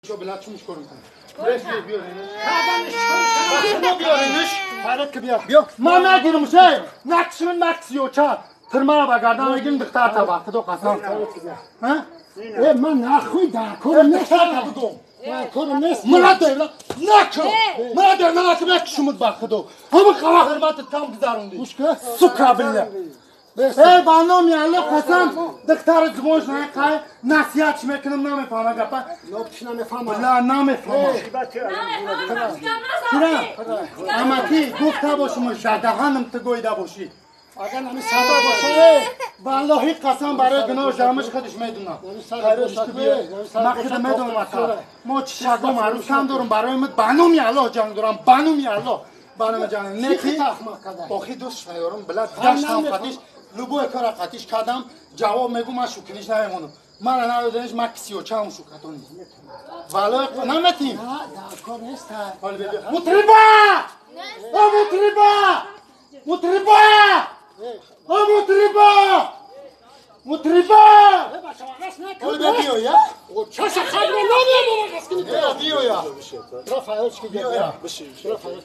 شو بلا چی مشکل میکنه؟ برش بیارینش. بیارینش. فرق بیا. بیا. ما نگیرم شه. نقشم نقشیو چا. ترمه با گردن میگیم دختر تا وقت دو قسم. ها؟ ای من نخوی در کارم نیست. در کارم نیست. مراد دیولا نکن. مراد دیولا نکن نکشمت با خودو. همون قوا حرمت تام گذاروندی. گوش سوکا بالله. ای بانو میاله قسم دختر زبونش نه قای نصیحت میکنم نمیفهمه گپا. نوبتش نمیفهمه. لا نمیفهمه. اما کی گفته باشم شدهانم تو گویده باشی. اگر نمی ساده باشه والله قسم برای گناه جامش خودش میدونم. من خودم میدونم اصلا. ما چه شگم عروسم دارم برای من بانو میاله جنگ دارم بانو میاله بانو جنگ نه کی آخی دوست ندارم بلا داشتم قدیش لوبو کار قدیش کردم جواب میگم من شوکنیش نمیمونم من ندادنش من کسی و چم شوکتون والله نمیتیم نه در کار نیست. مطربا مطربا مطربا مطربا مطربا بیا یا چش خبر نمیام. بیا یا رفایل چی بیا. رفایل.